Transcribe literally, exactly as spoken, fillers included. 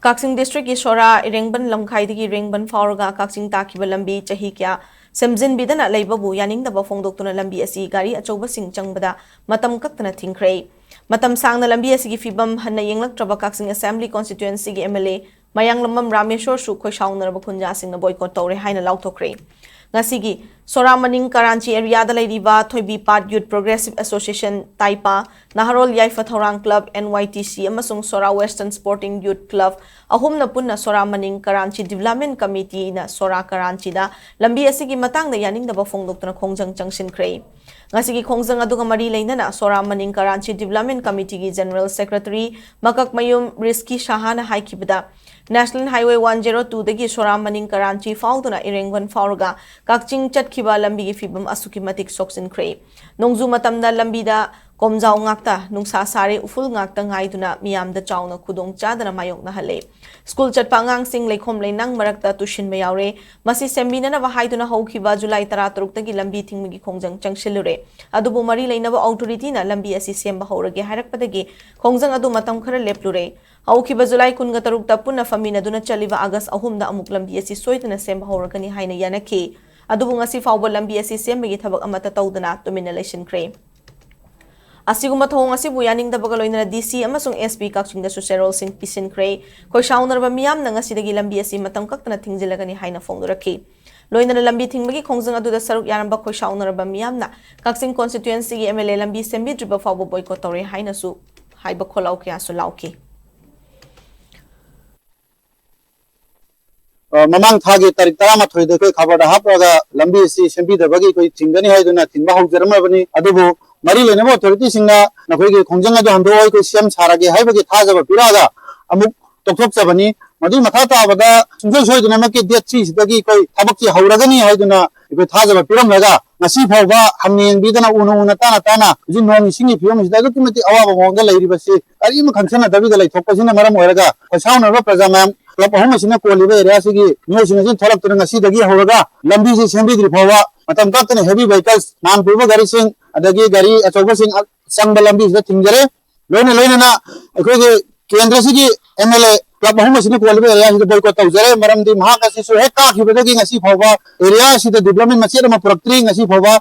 ꯀꯛꯆꯤꯡ ꯗꯤꯁꯇ꯭ꯔꯤꯛꯀꯤ ꯁꯣꯔꯥ ꯏꯔꯦꯡꯕꯟ ꯂꯝꯈꯥꯏꯗꯒꯤ ꯏꯔꯦꯡꯕꯟ ꯐꯥꯎꯔꯒ ꯀꯛꯆꯤꯡ ꯇꯥꯈꯤꯕ ꯂꯝꯕꯤ ꯆꯍꯤ ꯀꯌꯥ ꯁꯦꯝꯖꯤꯟꯕꯤꯗꯅ ꯂꯩꯕꯕꯨ ꯌꯥꯅꯤꯡꯗꯕ ꯐꯣꯡꯗꯣꯛꯇꯨꯅ ꯂꯝꯕꯤ ꯑꯁꯤ ꯒꯥꯔꯤ ꯑꯆꯧꯕꯁꯤꯡ ꯆꯪꯕꯗ ꯃꯇꯝ ꯀꯛꯇꯅ ꯊꯤꯡꯈ꯭ꯔꯦ꯫ ꯃꯇꯝ ꯁꯥꯡꯅ ꯂꯝꯕꯤ ꯑꯁꯤꯒꯤ ꯐꯤꯕꯝ ꯍꯟꯅ ꯌꯦꯡꯂꯛꯇ꯭ꯔꯕ ꯀꯛꯆꯤꯡ ꯑꯦꯁꯦꯝꯕ꯭ꯂꯤ ꯀꯣꯟꯁꯇꯤꯇ꯭ꯌꯨꯑꯦꯟꯁꯤꯒꯤ ꯑꯦꯝ ꯑꯦꯜ ꯑꯦ ꯃꯌꯥꯡꯂꯝꯕꯝ ꯔꯥꯃꯦꯁꯣꯔꯁꯨ ꯈꯣꯏꯁꯥꯎꯅꯔꯕ ꯈꯨꯟꯖꯥꯁꯤꯡꯅ ꯕꯣꯏꯀꯣꯠ ꯇꯧꯔꯦ ꯍꯥꯏꯅ ꯂꯥꯎꯊꯣꯛꯈ꯭ꯔꯦ꯫ ꯉꯁꯤꯒꯤ ꯁꯣꯔꯥ ꯃꯅꯤꯡ ꯀꯔꯥꯟꯆꯤ ꯑꯦꯔꯤꯌꯥꯗ ꯂꯩꯔꯤꯕ ꯊꯣꯏꯕꯤꯄꯥꯠ ꯌꯨꯠ ꯄ꯭ꯔꯣꯒ꯭ꯔꯦꯁꯤꯚ ꯑꯦꯁꯣꯁꯤꯌꯦꯁꯟ, ꯇꯥꯏꯄꯥ, ꯅꯍꯥꯔꯣꯜ ꯌꯥꯏꯐ ꯊꯧꯔꯥꯡ club, and Y T C, ꯑꯃꯁꯨꯡ ꯁꯣꯔꯥ ꯋꯦꯁꯇꯔꯟ ꯁ꯭ꯄꯣꯔꯇꯤꯡ ꯌꯨꯠ ꯀ꯭ꯂꯕ ꯑꯍꯨꯝꯅ ꯄꯨꯟꯅ ꯁꯣꯔꯥ ꯃꯅꯤꯡ ꯀꯔꯥꯟꯆꯤ ꯗꯤꯚꯂꯞꯃꯦꯟ ꯀꯃꯤꯇꯤꯅ ꯁꯣꯔꯥ ꯀꯔꯥꯟꯆꯤꯗ ꯂꯝꯕꯤ ꯑꯁꯤꯒꯤ ꯃꯇꯥꯡꯗ ꯌꯥꯅꯤꯡꯗꯕ ꯐꯣꯡꯗꯣꯛꯇꯨꯅ ꯈꯣꯡꯖꯪ ꯆꯪꯁꯤꯟꯈ꯭ꯔꯦ꯫ ꯉꯁꯤꯒꯤ ꯈꯣꯡꯖꯪ ꯑꯗꯨꯒ ꯃꯔꯤ ꯂꯩꯅꯅ ꯁꯣꯔꯥ ꯃꯅꯤꯡ ꯀꯔꯥꯟꯆꯤ ꯗꯤꯚꯂꯞꯃꯦꯟ ꯀꯃꯤꯇꯤꯒꯤ ꯖꯦꯅꯔꯦꯜ ꯁꯦꯀ꯭ꯔꯦꯇꯔꯤ ꯃꯀꯛꯃꯌꯨꯝ ꯔꯤꯁꯀꯤ ꯁꯍꯥꯅ ꯍꯥꯏꯈꯤꯕꯗ, ꯅꯦꯁꯅꯦꯜ ꯍꯥꯏꯋꯦ ꯋꯥꯟ ꯖꯦꯔꯣ ꯇꯨꯗꯒꯤ ꯁꯣꯔꯥ ꯃꯅꯤꯡ ꯀꯔꯥꯟꯆꯤ ꯐꯥꯎꯗꯨꯅ ꯏꯔꯦꯡꯕꯟ ꯐꯥꯎꯔꯒ ꯀꯛꯆꯤꯡ ꯆꯠꯈꯤꯕ ꯂꯝꯕꯤꯒꯤ ꯐꯤꯕꯝ ꯑꯁꯨꯛꯀꯤ ꯃꯇꯤꯛ ꯁꯣꯛꯆꯤꯟꯈ꯭ꯔꯦ꯫ ꯅꯣꯡꯖꯨ ꯃꯇꯝꯗ ꯂꯝꯕꯤꯗ ꯀꯣꯝꯖꯥꯎ ꯉꯥꯛꯇ, ꯅꯨꯡꯁꯥ ꯁꯥꯔꯦ, ꯎꯐꯨꯜ ꯉꯥꯛꯇ ꯉꯥꯏꯗꯨꯅ ꯃꯤꯌꯥꯝꯗ ꯆꯥꯎꯅ ꯈꯨꯗꯣꯡ ꯆꯥꯗꯅ ꯃꯥꯌꯣꯛꯅꯍꯜꯂꯦ꯫ ꯁ꯭ꯀꯨꯜ ꯆꯠꯄ ꯑꯉꯥꯡꯁꯤꯡ ꯂꯩꯈꯣꯝ ꯂꯩꯅꯥꯡ ꯃꯔꯛꯇ ꯇꯨꯁꯤꯟꯕ ꯌꯥꯎꯔꯦ꯫ ꯃꯁꯤ ꯁꯦꯝꯕꯤꯅꯅꯕ ꯍꯥꯏꯗꯨꯅ ꯍꯧꯈꯤꯕ ꯖꯨꯂꯥꯏ ꯇꯔꯥꯇꯔꯨꯛꯇꯒꯤ ꯂꯝꯕꯤ ꯊꯤꯡꯕꯒꯤ ꯈꯣꯡꯖꯪ ꯆꯪꯁꯤꯜꯂꯨꯔꯦ꯫ ꯑꯗꯨꯕꯨ ꯃꯔꯤ ꯂꯩꯅꯕ ꯑꯣꯊꯣꯔꯤꯇꯤꯅ ꯂꯝꯕꯤ ꯑꯁꯤ ꯁꯦꯝꯕ ꯍꯧꯔꯒꯦ ꯍꯥꯏꯔꯛꯄꯗꯒꯤ ꯈꯣꯡꯖꯪ ꯑꯗꯨ ꯃꯇꯝ ꯈꯔ ꯂꯦꯞꯂꯨꯔꯦ꯫ ꯍꯧꯈꯤꯕ ꯖꯨꯂꯥꯏ ꯀꯨꯟꯒ ꯇꯔꯨꯛꯇ ꯄꯨꯟꯅ ꯐꯝꯃꯤꯟꯅꯗꯨꯅ ꯆꯠꯂꯤꯕ ꯑꯥꯒꯁ ꯑꯍꯨꯝꯗ ꯑꯃꯨꯛ ꯂꯝꯕꯤ ꯑꯁꯤ ꯁꯣꯏꯗꯅ ꯁꯦꯝꯕ ꯍꯧꯔꯒꯅꯤ ꯍꯥꯏꯅ ꯌꯥꯅꯈꯤ꯫ ꯑꯗꯨꯕꯨ ꯉꯁꯤ ꯐꯥꯎꯕ ꯂꯝꯕꯤ ꯑꯁꯤ ꯁꯦꯝꯕꯒꯤ ꯊꯕꯛ ꯑꯃꯠꯇ ꯇꯧꯗꯅ ꯇꯨꯃꯤꯟꯅ ꯂꯩꯁꯤꯟꯈ꯭ꯔꯦ꯫ ꯑꯁꯤꯒꯨꯝꯕ ꯊꯧꯑꯣꯡ ꯑꯁꯤꯕꯨ ꯌꯥꯅꯤꯡꯗꯕꯒ ꯂꯣꯏꯅꯅ ꯗꯤ ꯁꯤ ꯑꯃꯁꯨꯡ ꯑꯦꯁ ꯄꯤ ꯀꯛꯆꯤꯡꯗꯁꯨ ꯆꯦꯔꯣꯜꯁꯤꯡ ꯄꯤꯁꯤꯟꯈ꯭ꯔꯦ꯫ ꯈꯣꯏꯁꯥꯎꯅꯔꯕ ꯃꯤꯌꯥꯝꯅ ꯉꯁꯤꯗꯒꯤ ꯂꯝꯕꯤ ꯑꯁꯤ ꯃꯇꯝ ꯀꯛꯇꯅ ꯊꯤꯡꯖꯤꯜꯂꯒꯅꯤ ꯍꯥꯏꯅ ꯐꯣꯡꯗꯣꯔꯛꯈꯤ꯫ ꯂꯣꯏꯅꯅ ꯂꯝꯕꯤ ꯊꯤꯡꯕꯒꯤ ꯈꯣꯡꯖꯪ ꯑꯗꯨꯗ ꯁꯔꯨꯛ ꯌꯥꯔꯝꯕ ꯈꯣꯏꯁꯥꯎꯅꯔꯕ ꯃꯤꯌꯥꯝꯅ ꯀꯛꯆꯤꯡ ꯀꯣꯟꯁꯇꯤꯇ꯭ꯌꯨꯑꯦꯟꯁꯤꯒꯤ ꯑꯦꯝ ꯑꯦꯜ ꯑꯦ ꯂꯝꯕꯤ ꯁꯦꯝꯕꯤꯗ꯭ꯔꯤꯕ ꯐꯥꯎꯕ ꯕꯣꯏꯀꯣꯠ ꯇꯧꯔꯦ ꯍꯥꯏꯅꯁꯨ ꯍꯥꯏꯕ ꯈꯣꯜꯂꯥꯎ ꯀꯌꯥꯁꯨ ꯂꯥꯎꯈꯤ꯫ ꯑ, ꯃꯃꯥꯡ ꯊꯥꯒꯤ ꯇꯥꯔꯤꯛ ꯇꯔꯥꯃꯥꯊꯣꯏꯗ ꯑꯩꯈꯣꯏ ꯈꯕꯔꯗ ꯍꯥꯞꯂꯒ ꯂꯝꯕꯤ ꯑꯁꯤ ꯁꯦꯝꯕꯤꯗꯕꯒꯤ ꯑꯩꯈꯣꯏ ꯊꯤꯡꯒꯅꯤ ꯍꯥꯏꯗꯨꯅ ꯊꯤꯡꯕ ꯍꯧꯖꯔꯝꯂꯕꯅꯤ꯫ ꯑꯗꯨꯕꯨ ꯃꯔꯤ ꯂꯩꯅꯕ ꯑꯣꯊꯣꯔꯤꯇꯤꯁꯤꯡꯅ ꯅꯈꯣꯏꯒꯤ ꯈꯣꯡꯖꯪ ꯑꯗꯨ ꯍꯟꯗꯣꯛꯑꯣ, ꯑꯩꯈꯣꯏ ꯁꯦꯝ ꯁꯥꯔꯒꯦ ꯍꯥꯏꯕꯒꯤ ꯊꯥꯖꯕ ꯄꯤꯔꯛꯑꯒ ꯑꯃꯨꯛ ꯇꯣꯛꯊꯣꯛꯆꯕꯅꯤ꯫ ꯃꯗꯨꯒꯤ ꯃꯈꯥ ꯇꯥꯕꯗ ꯁꯨꯡꯁꯣꯏ ꯁꯣꯏꯗꯅꯃꯛꯀꯤ ꯗꯦꯠ ꯊ꯭ꯔꯤꯁꯤꯗꯒꯤ ꯑꯩꯈꯣꯏ ꯊꯕꯛꯁꯤ ꯍꯧꯔꯒꯅꯤ ꯍꯥꯏꯗꯨꯅ ꯑꯩꯈꯣꯏ ꯊꯥꯖꯕ ꯄꯤꯔꯝꯂꯒ ꯉꯁꯤ ꯐꯥꯎꯕ ꯍꯟꯅ ꯌꯦꯡꯕꯤꯗꯅ, ꯎꯅ ꯎꯅ, ꯇꯥꯅ ꯇꯥꯅ ꯍꯧꯖꯤꯛ ꯅꯣꯡ ꯏꯁꯤꯡꯒꯤ ꯐꯤꯕꯝꯁꯤꯗ ꯑꯗꯨꯛꯀꯤ ꯃꯇꯤꯛ ꯑꯋꯥꯕ ꯃꯑꯣꯡꯗ ꯂꯩꯔꯤꯕꯁꯤ ꯀꯔꯤꯝ ꯈꯪꯁꯟꯅꯗꯕꯤꯗ ꯂꯩꯊꯣꯛꯄꯁꯤꯅ ꯃꯔꯝ ꯑꯣꯏꯔꯒ ꯈꯣꯏꯁꯥꯎꯅꯔꯕ ꯄ꯭ꯔꯖꯥ ꯃꯌꯥꯝ ꯀ꯭ꯂꯕ ꯑꯍꯨꯝ ꯑꯁꯤꯅ ꯀꯣꯜꯂꯤꯕ ꯑꯦꯔꯤꯌꯥꯁꯤꯒꯤ ꯃꯤꯑꯣꯏꯁꯤꯡ ꯑꯁꯤꯅ ꯊꯣꯛꯂꯛꯇꯨꯅ ꯉꯁꯤꯗꯒꯤ ꯍꯧꯔꯒ ꯂꯝꯕꯤꯁꯤ ꯁꯦꯝꯕꯤꯗ꯭ꯔꯤ ꯐꯥꯎꯕ ꯃꯇꯝ ꯀꯛꯇꯅ heavy vehicles, ꯃꯥꯜ ꯄꯨꯕ ꯒꯥꯔꯤꯁꯤꯡ, ꯑꯗꯒꯤ ꯒꯥꯔꯤ ꯑꯆꯧꯕꯁꯤꯡ ꯆꯪꯕ ꯂꯝꯕꯤꯁꯤꯗ ꯊꯤꯡꯖꯔꯦ꯫ ꯂꯣꯏꯅ ꯂꯣꯏꯅꯅ ꯑꯩꯈꯣꯏꯒꯤ ꯀꯦꯟꯗ꯭ꯔꯁꯤꯒꯤ ꯑꯦꯝ ꯑꯦꯜ ꯑꯦ ꯀ꯭ꯂꯕ ꯑꯍꯨꯝ ꯑꯁꯤꯅ ꯀꯣꯜꯂꯤꯕ ꯑꯦꯔꯤꯌꯥꯁꯤꯗ ꯕꯣꯏꯀꯣꯠ ꯇꯧꯖꯔꯦ꯫ ꯃꯔꯝꯗꯤ ꯃꯍꯥꯛ ꯑꯁꯤꯁꯨ ꯍꯦꯛ ꯀꯥꯈꯤꯕꯗꯒꯤ ꯉꯁꯤ ꯐꯥꯎꯕ ꯑꯦꯔꯤꯌꯥ ꯑꯁꯤꯗ ꯗꯤꯕ꯭ꯂꯞꯃꯦꯟ ꯃꯆꯦꯠ ꯑꯃ ꯄꯨꯔꯛꯇ꯭ꯔꯤ꯫ ꯉꯁꯤ ꯐꯥꯎꯕ